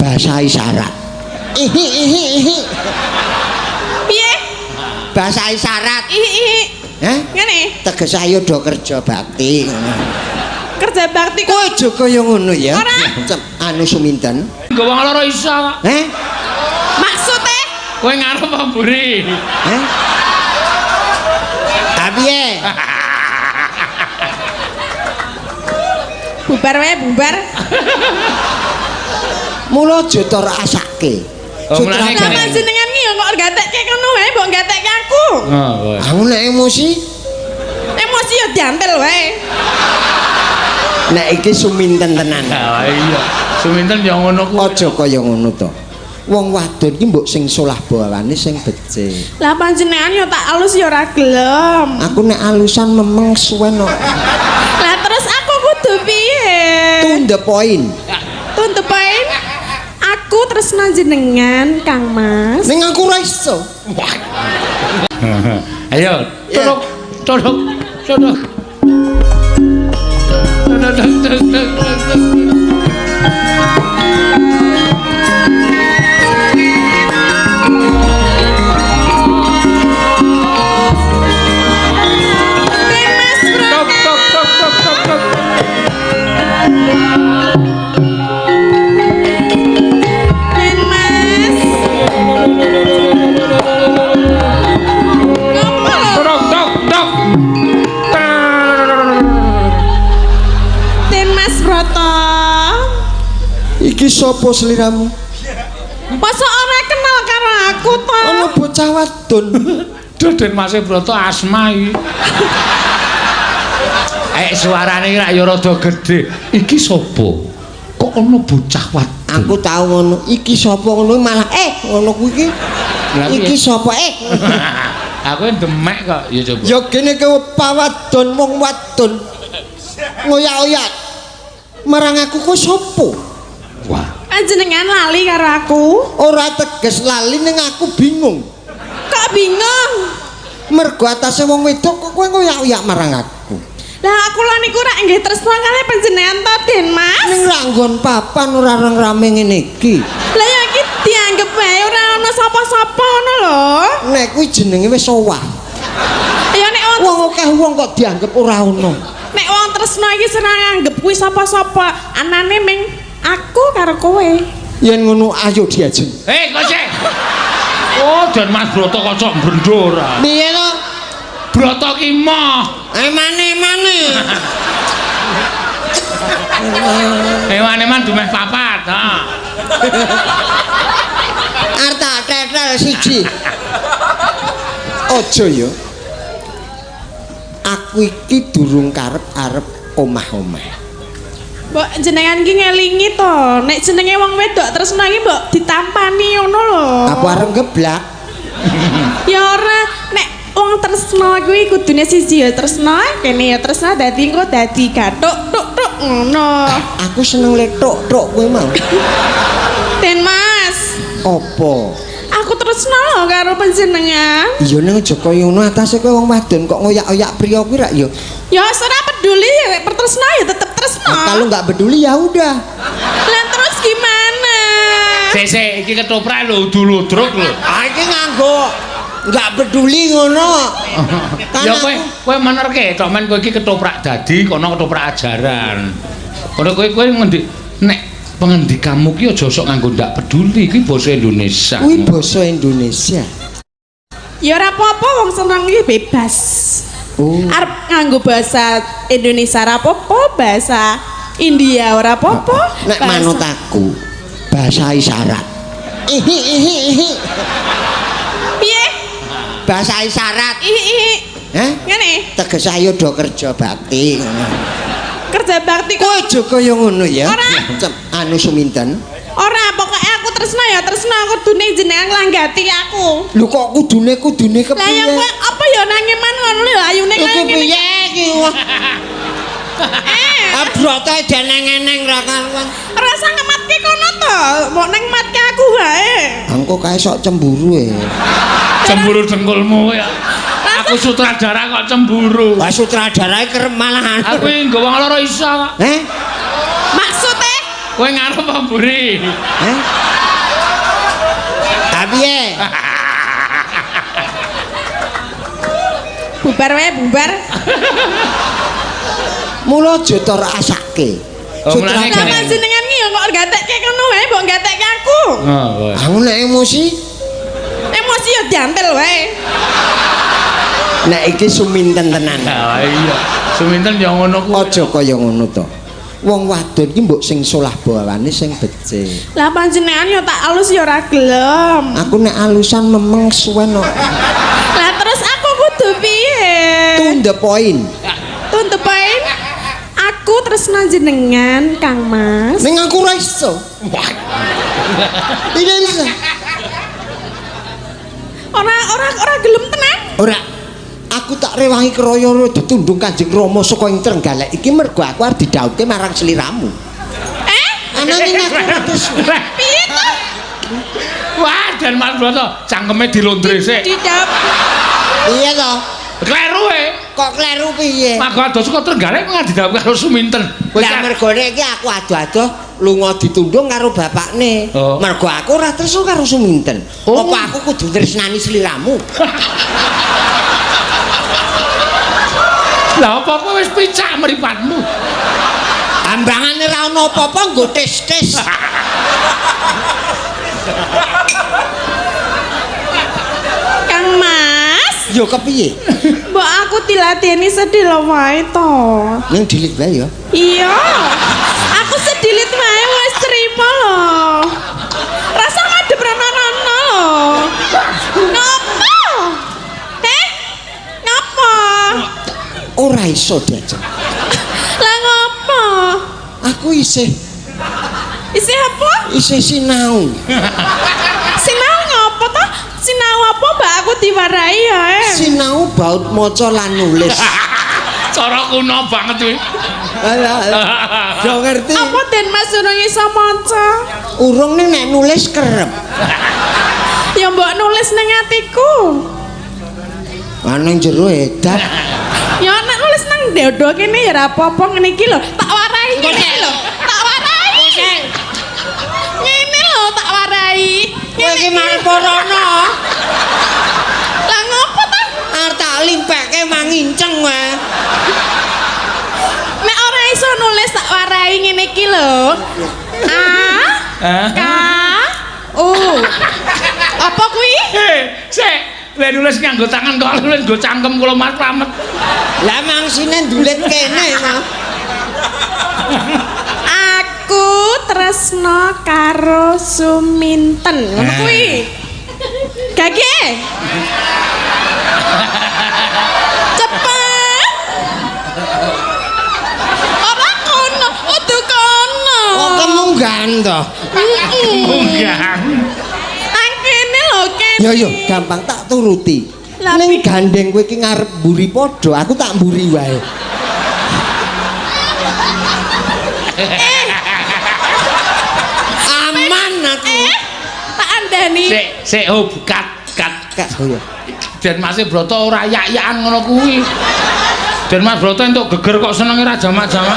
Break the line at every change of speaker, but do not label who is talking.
Bahasa isyarat. Ihi ihi ihi.
Piye?
Bahasa isyarat.
Ihi ihi.
Heh?
Ngene.
Tegese ayo do kerja bakti.
Kerja bakti kok.
Kowe aja kaya ngono ya.
Ora.
Anu Suminten.
Nggo wong loro iso kok.
Heh?
Maksude
Kowe ngarep apa mburi?
Heh? Ha piye?
Bubar wae bubar.
Mula aja tor asake.
Oh, mulane
Lah panjenengan ki ya kok gatekke kono wae mbok gatekke aku.
Oh, kowe.
Aku nek emosi,
Emosi ya diantel wae.
Nek iki Suminten tenan.
Ah iya. Suminten ya ngono kuwi.
Aja kaya ngono to. Wong wadon ki mbok sing solah bawane sing becik.
Lah panjenengan ya tak alus ya ora gelem.
Aku nek alusan memeng suwen kok.
Lah terus aku kudu piye?
To the point.
To the point. Aku tresna jenengan, Kang Mas.
Ning aku ora iso.
Ayo, tolong, tolong, tolong. Tuk tuk tuk tuk tuk.
Den Mas
Tuk tuk tuk tuk tuk tuk.
Den Mas. Ngopo lho?
Tuk tuk tuk.
Den Mas Broto.
Iki sapa sliramu?
Masa ora kenal karo aku to?
Ana bocah wadon.
Duh, Den Mas Broto asma iki. Suarane iki rak ya rada gedhe. Iki sapa? Kok ana bocah wadon?
Aku tau ngono. Iki sapa ngono malah ngono kuwi iki.
Lah piye?
Iki sapa
Aku demek kok. Ya coba.
Ya kene ke pawadon wong wadon. Ngoyak-oyak. Marang aku kowe sapa?
Wah.
Panjenengan lali karo aku.
Ora teges lali ning aku bingung.
Kok bingung?
Mergo atase wong wedok kok kowe ngoyak-oyak marang aku.
Lah aku lho niku rak nggih tresna kalih panjenengan to, Den Mas.
Ning rak nggon papan ora rang rame ngene iki.
Lah ya iki dianggep wae ora ana sapa-sapa ngono lho.
Nek kuwi jenenge wis owah.
Ya nek wong
Wong akeh wong kok dianggep ora ono.
nek wong tresna iki ora nganggep kuwi sapa-sapa, anane ming aku karo kowe.
Yen ngono ayo diajeng.
Kok sik. Oh, Den Mas Broto kocok bendo ora.
Piye to?
Broto ki moh.
Emane-emane.
Ewan-eman dumeh papat, ha.
Arep tak tetel siji. Aja ya. Aku iki durung karep arep omah-omah.
Mbok jenengan ki ngelingi to, nek jenenge wong wedok tresna iki mbok ditampani ngono lho.
Apa arep geblak?
Ya ora, nek wong tresna kuwi kudune siji ya tresna, kene ya tresna dadi engko dadi gathuk tuk tuk ngono.
Aku seneng letok-tok kowe mau.
Den Mas,
Apa?
aku tresna lho karo panjenengan.
Iya ning aja kaya ngono atase kowe wong wadon kok ngoyak-oyak priya kuwi rak ya.
Ya ora peduli, nek pertresna ya tetep tresna.
Nah, kalau nggak peduli ya udah.
Lah terus gimana?
Sik sik iki ketoprak lho udu-ludruk lho.
Ah iki nganggo nggak peduli ngono. Kan
Ya kowe kowe menerke tok men kowe iki ketoprak dadi kono ketoprak ajaran. Kono kowe kowe ngendi nek pengendikamu ki aja sok nganggo ndak peduli iki basa Indonesia.
Kuwi basa Indonesia.
Ya ora apa-apa wong seneng iki bebas.
Oh.
Arep nganggo bahasa Indonesia ora apa-apa, bahasa India ora apa-apa.
Nek manut aku bahasa isyarat. Ihi ihi ihi.
Piye?
Bahasa isyarat.
Ihi ihi.
Heh?
Ngene,
Tegese ayo do kerja bakti ngono.
kerja bakti kok
Kowe aja kaya ngono ya.
Ora.
Anu Suminten.
Ora, pokoknya aku tresna ya tresna kudune jenengan nglanggati aku.
Lho kok kudune kudune
Lah ya
kepiye?
kowe apa ya nang eman ngono lho ayune
Iku
kaya ngene.
piye iki? Wah.
Eh,
Ah brotoe deneng-eneng ra karuan.
rasa ngematke kono to, mbok nang matke aku wae.
Engko kae sok cemburu e.
Cemburu dengkulmu ya. Aku sutradara kok cemburu.
Wah sutradarae kerep malahan.
Aku iki nggo wong loro iso kok.
Heh?
Maksude
Kowe ngarep apa mburi?
Hah? Tapi piye?
Bubar wae, bubar.
Mula aja tor asake.
Oh, mulane
Lah panjenengan ki ya kok gatekke ngono wae, mbok gatekke aku.
Oh,
Aku nek emosi,
Emosi ya diantel wae.
Nek iki suminten tenan.
Ah iya. Suminten ya ngono kuwi.
Aja kaya ngono to. Wong wadon iki mbok sing solah bawane sing becik.
Lah panjenengan ya tak alus ya ora gelem.
Aku nek alusan memeng suwen kok.
Lah terus aku kudu piye?
To the point.
To the point. Aku tresna jenengan, Kang Mas.
Ning aku ora iso. Tidak bisa.
Ora gelem tenan.
Ora. Aku tak rewangi kroyo ditundung Kanjeng Rama saka ing Trenggalek iki mergo aku arep didhawuhke marang sliramu.
Eh?
Ananging aku ora tresna.
Piye to?
Wah, Den Mas Broto, cangkeme dilondre sik.
Didhawuh.
Iya to.
Kleru e.
Kok kleru piye?
Aku adoh saka Trenggalek kok didhawuhke karo Suminten. Kowe
Lah mergone iki aku adoh-adoh lunga ditundung karo bapakne.
Oh.
Mergo aku ora tresna karo Suminten.
Oh.
Apa aku kudu tresnani sliramu?
Lah apa kowe wis picak mripatmu?
Ambangane ra ono apa-apa nggo tes-tes.
Kang Mas,
Yo kepiye?
mbok aku diladeni sedih wae to.
Ning dilit wae ya.
Iya. Aku sedilit wae wis trimo lho. Rasa ngadep rono-rono lho. Ngopo? Eh? Ngopo?
Ora iso diajak.
Lah ngopo?
Aku isih
Isih apa?
Isih sinau.
Sinau ngopo to? Sinau apa mbak aku diwarai ya?
Sinau baut maca lan nulis.
Cara kuno banget kuwi.
Alah. Do ngerti.
Apa Den Mas urung iso maca?
Urung ning nek nulis kerep.
Ya mbok nulis ning atiku.
Ah ning jero edan.
Ya nek nulis nang dodo kene ya ora apa-apa ngene iki lho. Tak warai ngene lho. Tak warai. Ngene lho tak warai.
Kowe iki marep rono.
Lah ngopo ta?
Arep tak limpekke manginceng wae.
Nek ora iso nulis tak warai ngene iki lho. A K U. Apa kuwi?
Sik, lek nulis nganggo tangan kok nulis nggo cangkem kula Mas Slamet.
Lah mangsine ndulit kene mah.
Aku tresno karo Suminten. Ngono kuwi. Gage. Cepet. Ora kono, udu kono.
Kok kemunggahan to?
Kemunggahan.
Angkene lho kene.
Ya yo gampang tak turuti. Ning gandeng kowe iki ngarep mburi padha, aku tak mburi wae. Aman aku.
Tak andani.
Sik, sik oh kat kat.
Kak, oh iya.
Den Mas Broto ora yak-yakan ngono kuwi. Den Mas Broto entuk geger kok senenge ra jamak-jamak.